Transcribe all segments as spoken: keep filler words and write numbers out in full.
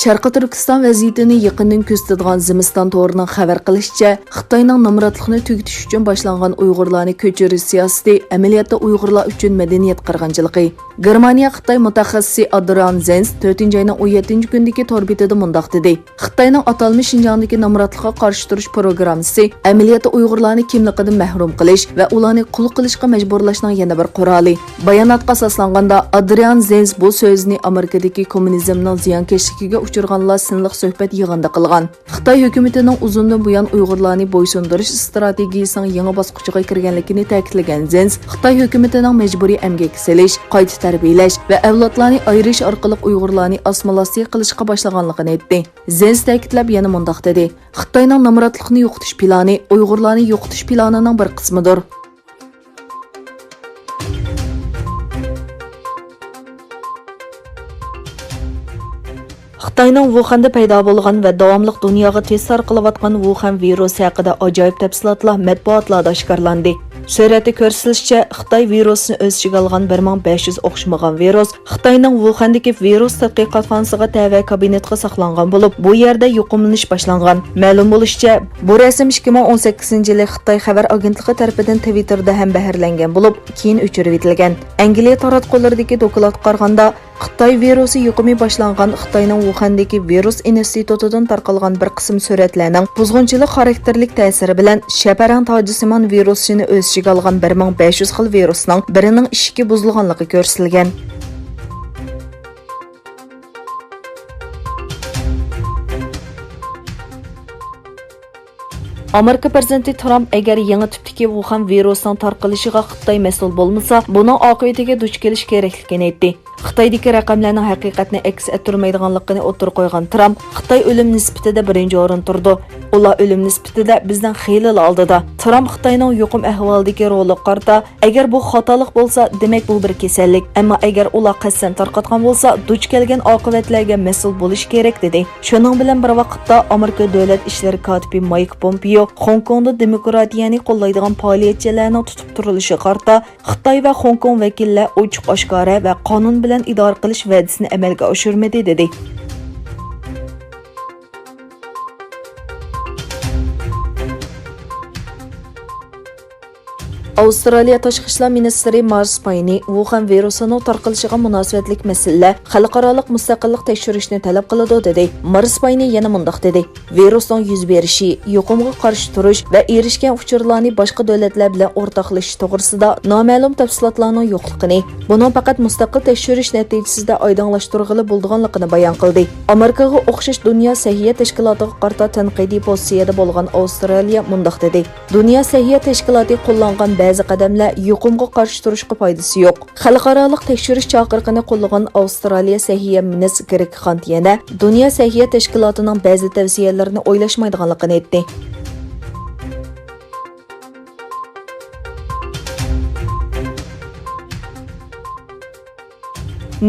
شەرقىي تۈركىستان ۋەزىيىتىنى يېقىندىن كۆزىتىدىغان زىمىستان تورىنىڭ خەۋەر قىلىشىچە، خىتاينىڭ نامراتلىقنى تۈگىتىش ئۈچۈن باشلانغان ئۇيغۇرلارنى كۆچۈرۈش سىياسىتى ئەمەلىيەتتە ئۇيغۇرلار ئۈچۈن مەدەنىيەت قىرغىنچىلىقى. گېرمانىيە خىتاي مۇتەخەسسىسى ئادرىئان زېنس تۆتىنچى ئاينىڭ ئون يەتتىنچى كۈنىدىكى تور بېتىدە مۇنداق دېدى: خىتاينىڭ ئاتالمىش شىنجاڭدىكى نامراتلىققا قارشى تۇرۇش پروگراممىسى ئەمەلىيەتتە ئۇيغۇرلارنى كىملىكىدىن مەھرۇم قىلىش ۋە ئۇلارنى قۇل قىلىشقا مەجبۇرلاشنىڭ يەنە بىر قورالى. باياناتقا ئاساسلانغاندا، ئادرىئان زېنس بۇ سۆزىنى ئامېرىكىدىكى كوممۇنىزمنىڭ زىيانكەشلىكىگە ئۇچرىغانلار سىنلىق سۆھبەت يىغىنىدا قىلغان. خىتاي ھۆكۈمىتىنىڭ ئۇزۇندىن بۇيان ئۇيغۇرلارنى بويسۇندۇرۇش ئىستراتېگىيىسىنىڭ يېڭى باسقۇچىغا كىرگەنلىكىنى تەكىتلىگەن زېنس، خىتاي ھۆكۈمىتىنىڭ مەجبۇرىي ئەمگەككە سېلىش، قايتا تەربىيەلەش ۋە ئەۋلادلارنى ئايرىش ئارقىلىق ئۇيغۇرلارنى ئاسسىمىلياتسىيە قىلىشقا باشلىغانلىقىنى ئېيتتى. زېنس تەكىتلەپ يەنە مۇنداق دېدى: خىتاينىڭ نامراتلىقنى يوقىتىش پىلانى ئۇيغۇرلارنى يوقىتىش پىلانىنىڭ بىر قىسمىدۇر. خىتاينىڭ ۋۇخەندە پەيدا بولغان ۋە داۋاملىق دۇنياغا تېز تارقىلىۋاتقان ۋۇخەن ۋىرۇسى ھەققىدە ئاجايىپ تەپسىلاتلار مەتبۇئاتلاردا ئاشكارىلاندى. سۈرەتتە كۆرسىتىلىشىچە، خىتاي ۋىرۇسنى ئۆز ئىچىگە ئالغان بىر مىڭ بەش يۈز ئوخشىمىغان ۋىرۇس خىتاينىڭ ۋۇخەندىكى ۋىرۇس تەتقىقاتخانىسىغا تەۋە كابىنېتقا ساقلانغان بولۇپ، بۇ يەردە يۇقۇملىنىش باشلانغان. مەلۇم بولۇشىچە، بۇ رەسىم ئىككى مىڭ ئون سەككىزىنچى يىلى خىتاي خەۋەر ئاگېنتلىقى تەرىپىدىن تىۋىتتېردا ھەم بەھرىلەنگەن بولۇپ، كېيىن ئۆچۈرۈۋېتىلگەن. ئەنگلىيە تاراتقۇلىرىدىكى دوكلاتقا قارىغاندا، خىتاي ۋىرۇسى يۇقۇمى باشلانغان خىتاينىڭ ۋۇخەندىكى ۋىرۇس ئىنستىتۇتىدىن تارقالغان بىر قىسىم سۈرەتلەرنىڭ بۇزغۇنچىلىق خاراكتېرلىك تەسىرى بىلەن شەپەرەڭ تاجىسىمان ۋىرۇسچىنى ئۆز ئىچىگە ئالغان بىر مىڭ بەش يۈز خىل ۋىرۇسنىڭ بىرىنىڭ ئىشىكى بۇزۇلغانلىقى كۆرسىتىلگەن. ئامېرىكا پىرېزىدېنتى ترامپ ئەگەر يېڭى تىپتىكى ۋۇخەن ۋىرۇسىنىڭ تارقىلىشىغا خىتاي مەسئۇل بولمىسا، بۇنىڭ ئاقىۋىتىگە دۇچ كېلىش كېرەكلىكىنى ئېيتتى. خىتايدىكى رەقەملەرنىڭ ھەقىقەتنى ئەكس ئەتتۈرمەيدىغانلىقىنى ئوتتۇرىغا قويغان ترامپ، خىتاي ئۆلۈم نىسبىتىدە بىرىنچى ئورۇندا تۇرىدۇ. ئۇلار ئۆلۈم نىسبىتىدە بىزدىن خېلىلا ئالدىدا. ترامپ خىتاينىڭ يۇقۇم ئەھۋالىدىكى رولىغا قارىتا، ئەگەر بۇ خاتالىق بولسا، دېمەك بۇ بىر كېسەللىك. ئەمما ئەگەر ئۇلار قەستەن تارقاتقان بولسا، دۇچ كەلگەن ئاقىۋەتلەرگە مەسئۇل بولۇشى كېرەك، دېدى. شۇنىڭ بىلەن بىر ۋاقىتتا، ئامېرىكا دۆلەت ئىشلىرى كاتىپى مايك پومپېيو خوڭكوڭدا دېموكراتىيەنى قوللايدىغان پائالىيەتچىلەرنىڭ تۇتۇپ تۇرۇلۇشىغا قارىتا، خىتاي ۋە خوڭكوڭ ۋەكىللەر ئوچۇق-ئاشكارا ۋە قانۇن بىلەن ئىدارە قىلىش ۋەدىسىنى ئەمەلگە ئاشۇرمىدى، دېدى. ئاۋسترالىيە تاشقى ئىشلار مىنىستىرى مارس پاينى ۋۇخەن ۋىرۇسىنىڭ تارقىلىشىغا مۇناسىۋەتلىك مەسىلىلەر خەلقئارالىق مۇستەقىللىق تەكشۈرۈشنى تەلەپ قىلىدۇ، دېدى. مارس پاينى يەنە مۇنداق دېدى: ۋىرۇسنىڭ يۈز بېرىشى، يۇقۇمغا قارشى تۇرۇش ۋە ئېرىشكەن ئۇچۇرلارنى باشقا دۆلەتلەر بىلەن ئورتاقلىشىش توغرىسىدا نامەلۇم تەپسىلاتلارنىڭ يوقلۇقىنى، بۇنىڭ پەقەت مۇستەقىل تەكشۈرۈش نەتىجىسىدە ئايدىڭلاشتۇرغىلى بولىدىغانلىقىنى بايان قىلدى. ئامېرىكىغا ئوخشاش دۇنيا سەھىيە تەشكىلاتىغا قارىتا تەنقىدىي پوزىتسىيەدە بولغان ئاۋسترالىيە مۇنداق دېدى: دۇنيا سەھىيە تەشكىلاتى قوللانغان بەزى قەدەملەر يۇقۇمغا قارشى تۇرۇشقا پايدىسى يوق. خەلقئارالىق تەكشۈرۈش چاقىرىقىنى قوللىغان ئاۋسترالىيە سەھىيە مىنىستىرى گرېگ خانت يەنە دۇنيا سەھىيە تەشكىلاتىنىڭ بەزى تەۋسىيەلىرىنى ئويلاشمايدىغانلىقىنى ئېيتتى.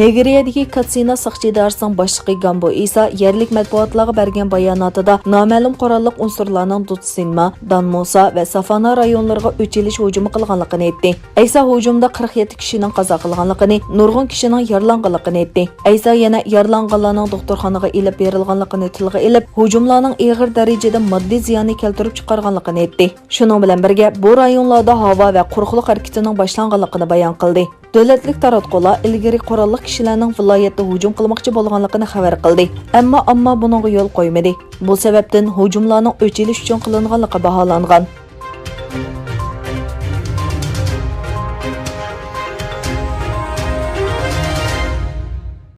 نېگېرىيەدىكى كاتسىنا ساقچى ئىدارىسىنىڭ باشلىقى گامبو ئىسا يەرلىك مەتبۇئاتلارغا بەرگەن باياناتىدا نامەلۇم قوراللىق ئۇنسۇرلارنىڭ دۇتسىنما، دانمۇسا ۋە سافانا رايونلىرىغا ئۆچ ئېلىش ھۇجۇمى قىلغانلىقىنى ئېيتتى. ئەيسا ھۇجۇمدا قىرىق يەتتە كىشىنىڭ قازا قىلغانلىقىنى، نۇرغۇن كىشىنىڭ يارىلانغانلىقىنى ئېيتتى. ئەيسا يەنە يارىلانغانلارنىڭ دوختۇرخانىغا ئېلىپ بېرىلغانلىقىنى تىلغا ئېلىپ، ھۇجۇملارنىڭ ئېغىر دەرىجىدە ماددىي زىياننى كەلتۈرۈپ چىقارغانلىقىنى ئېيتتى. شۇنىڭ بىلەن بىرگە، بۇ رايونلاردا ھاۋا ۋە قۇرۇقلۇق ھەرىكىتىنىڭ باشلانغانلىقىنى بايان قىلدى. دۆلەتلىك تاراتقۇلار ئىلگىرى قوراللىق كىشىلەرنىڭ ۋىلايەتتە ھۇجۇم قىلماقچى بولغانلىقىنى خەۋەر قىلدى، ئەمما ئامما بۇنىڭغا يول قويمىدى. بۇ سەۋەبتىن ھۇجۇملارنىڭ ئۆچ ئېلىش ئۈچۈن قىلىنغانلىقى باھالانغان.